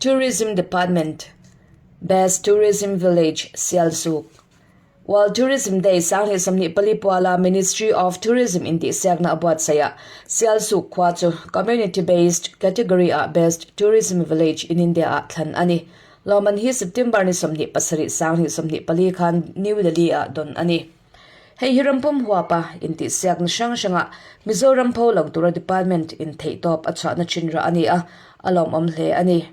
Tourism Department, Best Tourism Village, Sialsuk. World Tourism Day 2024 puala Ministry of Tourism intihsiakna a buatsaih ah Sialsuk khua chu Community Based Category ah Best Tourism Village in India ah thlan a ni. Lawmman hi September ni 27 2024 khan New Delhi ah dawn a ni. Hei hi rampum huapa intihsiakna hrang hrangah Mizoram pho lang tura Department in theihtawp a chhuahna thin rah a ni a, a lawmawm hle a ni.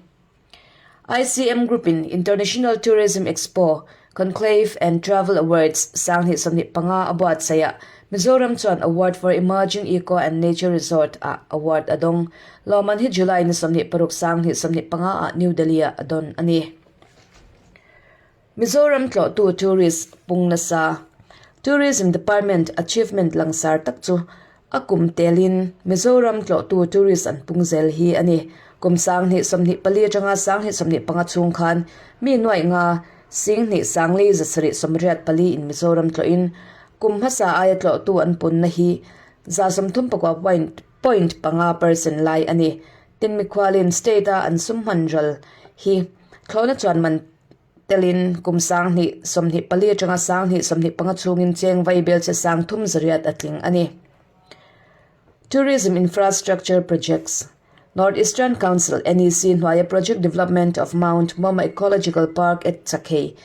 ICM Group in International Tourism Expo, Conclave and Travel Awards 2025 a buatsaih ah Mizoram chuan Award for Emerging Eco and Nature Resort ah award a dawng. Lawmman hi July ni 26 2025 ah New Delhi ah a dawn a ni. Mizoram tlawhtu tourist pung nasa. Tourism Department achievement langsar tak chu a kum telin Mizoram tlawhtu tourist an pung zel hi a ni. Kum 2024 atanga 2025 chhung khan mi nuaih nga 2,284 in Mizoram tlawhin kum hmasa aia tlawhtu an punna hi 34.5 percent lai a ni. Tin mikhualin state-a an sum hman ral hi thlawhna chuan man Telin kum 2024 atanga 2025 chhungin cheng vaibel che sang thum zariat a tling a ni. Tourism Infrastructure Projects North Eastern Council, NEC, hnuaia Project Development of Mount Mawma Ecological Park at Chakhei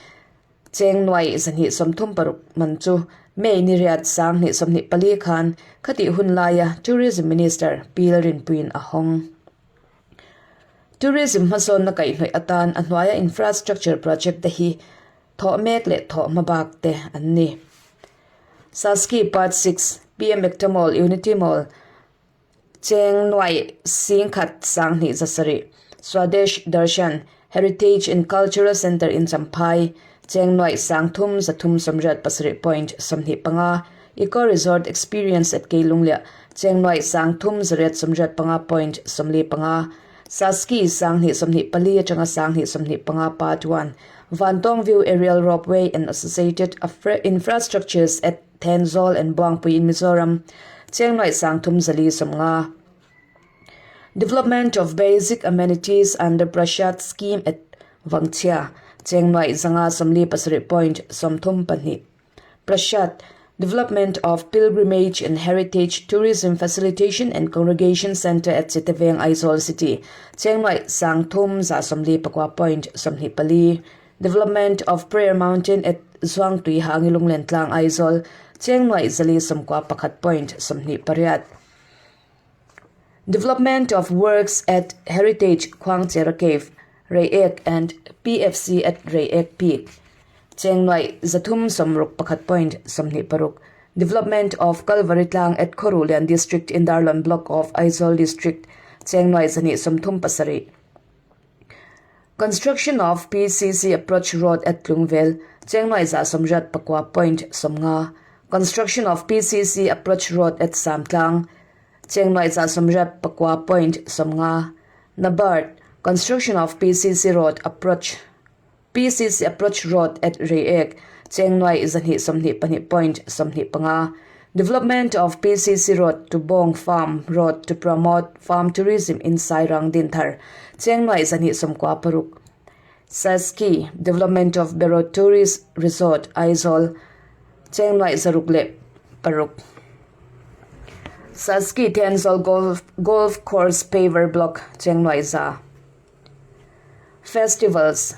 cheng nuai 236 man chu May ni riat 2024 khan khatih hun laia Tourism Minister Pi Lalrinpuiin a hawng. Tourism hmasawnna kaihhnawih atan a hnuaia infrastructure project te hi thawh mek leh thawh hmabak te an ni. Saski Part 6, PM Ekta Mall, Unity Mall, Cheng Nuai Singkhat 20 Zasarih, Swadesh Darshan, Heritage and Cultural Centre in Champhai, Cheng Nuai 30 337.25, Eco Resort Experience at Keilungliah, Cheng Nuai 385.45, Saski 2024 atanga 2025 Part 1, Vantawng View Aerial Ropeway and Associated Infrastructures at Thenzawl and Buangpui in Mizoram, Cheng Nuai 350. Development of Basic Amenities under Prasad Scheme at Vangchhia, Cheng Nuai 537.32. Prasad, Development of Pilgrimage and Heritage Tourism Facilitation and Congregation Centre at Chitaveng, Aizawl City, Cheng Nuai 3,149.24. Development of Prayer Mountain at Zuangtui Hangi Lunglen Tlang, Aizawl, Cheng Nuai 491.28. Development of Works at Heritage Khuangchera Cave, Reiek and PFC at Reiek Peak, Cheng Nuai 361.26. Development of Calvary Tlang at Khorulian District in Darlawn Block of Aizawl District, Cheng Nuai 237. Construction of PCC Approach Road at Tlungvel, Cheng Nuai 169.50. Construction of PCC Approach Road at Samtlang, Cheng Nuai 169.50. Nabard, Construction of PCC Road Approach PCC Approach Road at Reiek, Cheng Nuai 222.25. Development of PCC Road to Bawng Farm Road to promote farm tourism in Sairang Dinthar, Cheng Nuai 296. Saski, Development of Beraw Tourist Resort, Aizawl, Cheng Nuai 606. Saski Thenzawl Golf, Golf Course Paver Block, Cheng Nuai 100. Festivals,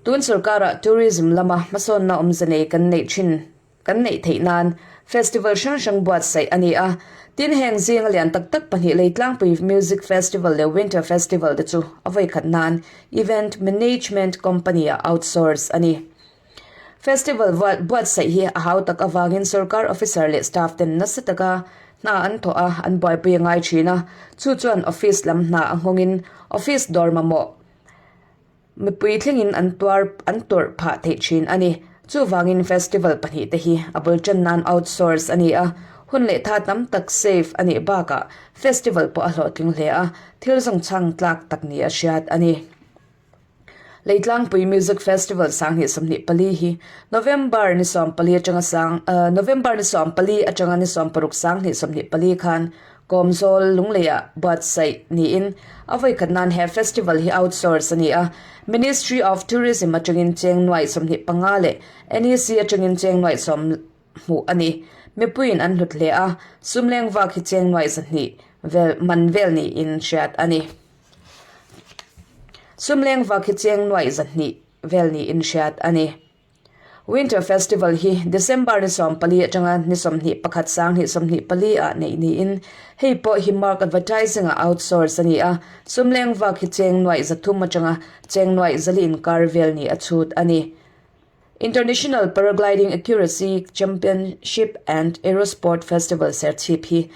Tun sorkarah tourism lama hmasawnna awmze nei kan neih thin kan neih theih nan festival hrang hrang buatsaih a ni a. Tin, heng zinga lian tak tak pahnih Leitlangpui Music Festival leh Winter Festival te chu a vawikhat nan Event Management Company ah outsource a ni. Festival buatsaih hi a hau tak avangin sorkar officer leh staff ten nasa taka hna an thawh a, an buaipui a ngai thin a. Chu chuan office lam hna a nghawngin office dawr mamawh mipui thlengin an tuar an tawrh phah theih thin a ni. Chuvangin festival pahnih te hi a bul tan nan outsource a ni a, hun leh tha tam tak save a nih bakah festival pawh a hlawhtling hle a, thil zawngchhang tlak tak ni a hriat a ni. Leitlangpui Music Festival 2024 hi November ni 14 atanga sang November ni 14 atanga ni 16 2024 khan. Kawmzawl Lungleiah buatsaih niin a vawikhat nan he festival hi outsource a ni a. Ministry of Tourism atangin cheng nuaih 25 leh NEC atangin cheng nuaih sawm hmuh a ni. Mipuiin an hlut hle a, sum leng vak hi cheng nuaih 200 vel man vel niin hriat a ni. Sum leng vak hi cheng nuaih 200 vel niin hriat a ni. Winter Festival hi December ni 14 atanga ni 21 sang 24 ah neih niin hei pawh hi Mark Advertising ah outsource a ni a, sum leng vak hi cheng nuaih 300 atanga cheng nuaih 400 inkar vel ni a chhut a ni. International Paragliding Accuracy Championship and Aerosport Festival Serchhip hi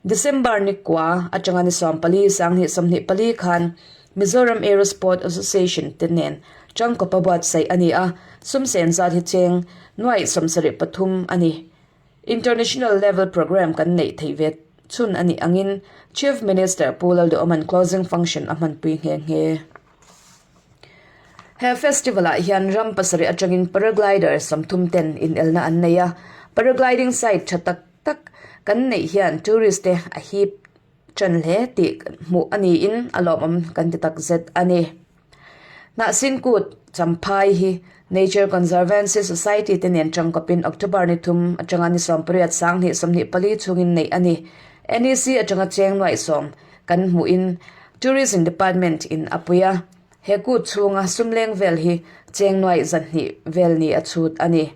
December ni kua atanga ni 14 sang 24 khan Mizoram Aerosport Association te nen tangkawpa buatsaih a ni a, sum sen zat hi cheng nuaih 73 a ni. International level programme kan neih theih ve chhun a nih angin Chief Minister Pu Lalduhawma'n closing function a hmanpui nghe nghe. He festival ah hian ram pasarih atangin paraglider 30 ten inelna an nei a, paragliding site tha tak tak kan neih hian tourist te a hip Ṭan hle tih hmuh a niin a lawmawm kan ti takzet a ni. Hnahsin kut Champhai hi Nature Conservancy Society te nen tangkawpin October ni thum atanga ni 18 sang 24 chhungin neih a ni. NEC atanga cheng nuaih sawm kan hmuhin Tourism Department in a pui a, he kut chhunga sum leng vel hi cheng nuaih 200 vel ni a chhut a ni.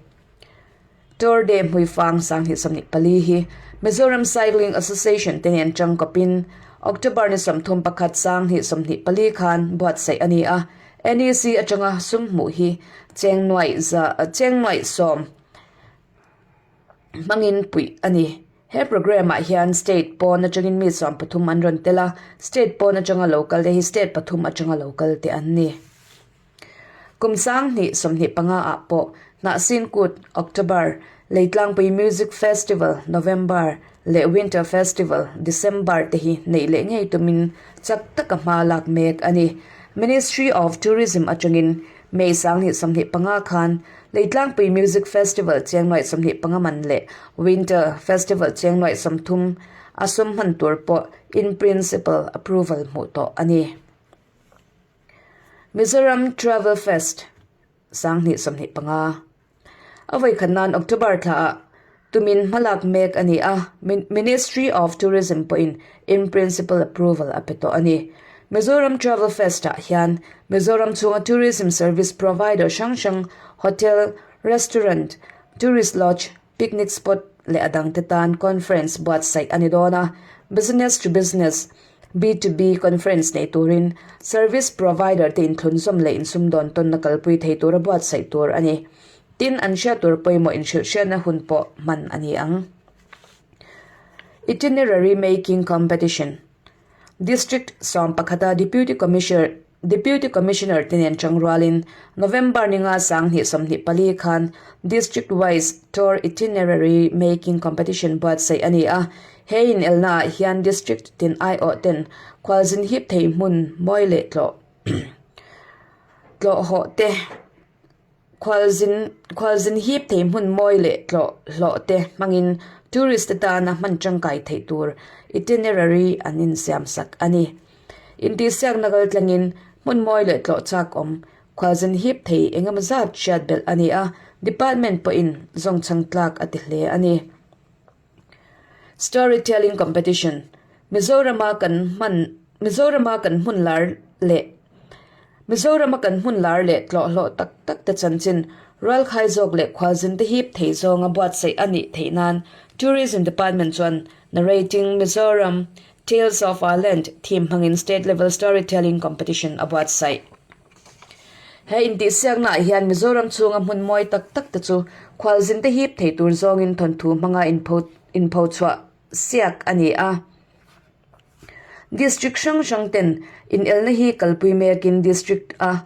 Tour de Hmuifang 2024 hi Mizoram Cycling Association te nen tangkawpin October ni 31 sang 24 khan buatsaih a ni a, NEC atanga sum hmuh hi cheng nuaih za cheng nuaih sawm hmangin puih a ni. He programme ah hian state pawn atangin mi 13 an rawn tel a, state pawn atanga lo kal te hi state pathum atanga lo kal te an ni. Kum 2025 ah pawh Hnahsin Kut, October, Leitlangpui Music Festival, November, leh Winter Festival, December, te hi neih leh ngei tumin chak taka hma lak mek a ni. Ministry of Tourism atangin May 2025 khan Leitlangpui Music Festival cheng nuaih 25 man leh Winter Festival cheng nuaih 30 a sum hman tur pawh in principle approval hmuh tawh a ni. Mizoram Travel Fest 2025 A vawikhat nan October thlaah tumin hmalak mek a ni a, Ministry of Tourism pawhin in principle approval a pe tawh a ni. Mizoram Travel Fest ah hian Mizoram chhunga tourism service provider hrang hrang hotel, restaurant, tourist lodge, picnic spot leh a dangte tan conference buatsaih a ni dawn a, business to business, B2B, conference nei turin service provider te inthlunzawm leh insumdawn tawnna kalpui thei tura buatsaih tur a ni. Tin, an hriat tur pawimawh inhrilhhriatna hun pawh hman a ni ang. Itinerary Making Competition District sawmpakhata Deputy Commissioner Deputy Commissioner te nen tangrualin November ni nga 2024 khan District Wise Tour Itinerary Making Competition buatsaih a ni a. He inelnaah hian District tin aiawh ten khualzin hip thei hmun mawi leh tlawh tlawh hawh te Khualzin khualzin hip thei hmun mawi leh tlawh hlawh te hmangin tourist te tana hman tangkai theih tur itinerary an insiam sak a ni. Intihsiakna kal tlangin hmun mawi leh tlawh chak awm khualzin hip thei engemaw zat hriat belh a ni a, department pawhin zawngchhang tlak a ti hle a ni. Storytelling Competition Mizorama kan hman Mizorama kan hmun lar leh Mizorama kan hmun lar leh tlawh hlawh tak tak te chanchin rualkhai zawk leh khualzin te hip thei zawnga buatsaih a nih theih nan Tourism Department chuan Narrating Mizoram, Tales of Our Land theme hmangin State Level Storytelling Competition a buatsaih. He intihsiakna ah hian Mizoram chhunga hmun mawi tak tak te chu khualzin te hip thei tur zawngin thawnthu hmanga inpho inpho chhuah siak a ni a. District hrang hrang ten inelna hi kalpui mekin District a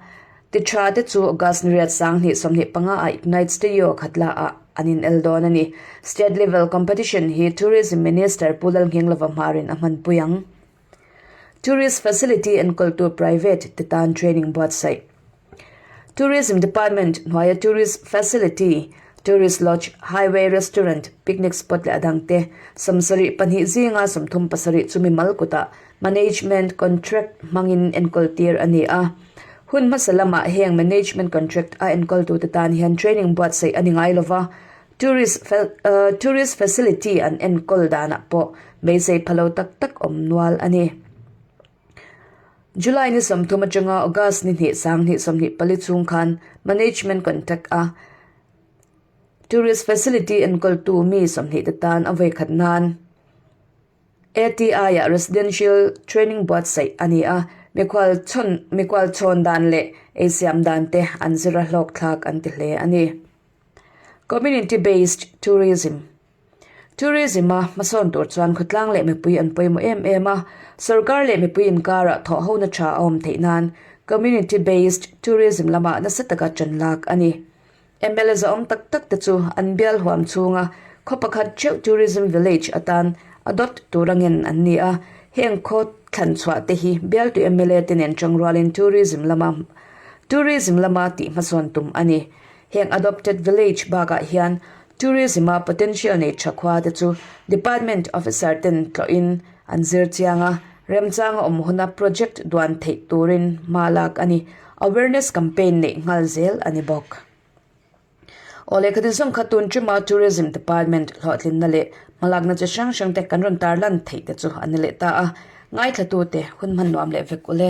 ti tha te chu August ni riat 2025 ah Ignite Studio Khatla ah an inel dawn a ni. State Level Competition hi Tourism Minister Pu Lalnghenglova Hmarin a hmanpui ang. Tourist Facility enkawltu Private te tan training buatsaih. Tourism Department hnuaia Tourist Facility. Tourist Lodge, Highway Restaurant, Picnic Spot leh a dangte 72 zinga 37 chu mimal kutah Management Contract hmangin enkawl tir a ni a. Hun hmasa lamah heng Management Contract a enkawltute tan hian training buatsaih a ni ngai lova, Tourist Tourist Facility an enkawl danah pawh beisei phalo tak tak awm nual a ni. July ni 30 atanga August ni hnih 2024 chhung khan Management Contact a Tourist Facility enkawltu mi 20 te tan a vawikhat nan ATI-ah Residential Training buatsaih a ni a, mikhual chhawn mikhual chhawn dan leh eisiam dan te an zir a hlawk thlak an ti hle a ni. Community Based Tourism Tourism-a hmasawn tur chuan khawtlang leh mipui an pawimawh em em a, sorkar leh mipui inkarah thawhhona tha a awm theih nan Community Based Tourism lamah nasa taka ṭan lak a ni. Mla zahawm tak tak te chu an bial huam chhunga khaw pakhat theuh Tourism Village atan adopt tur angin an ni a, heng khaw thlan chhuah te hi bialtu mla te nen tangrualin Tourism lama Tourism lama tih hmasawn tum a ni. Heng adopted village bakah hian tourism-a potential nei tha khua te chu department officer ten tlawhin an zir chiang a, remchanga awm huna project duan theih turin hma lak a ni. Awareness campaign neih nghal zel a ni bawk. Aw lehkha tin zawng kha tun ṭima tourism department hlawhtlinna leh hmalakna chi hrang hrang te kan rawn tarlan theih te chu a ni leh ta a, ngaithlatute hun hman nuam leh vek ule.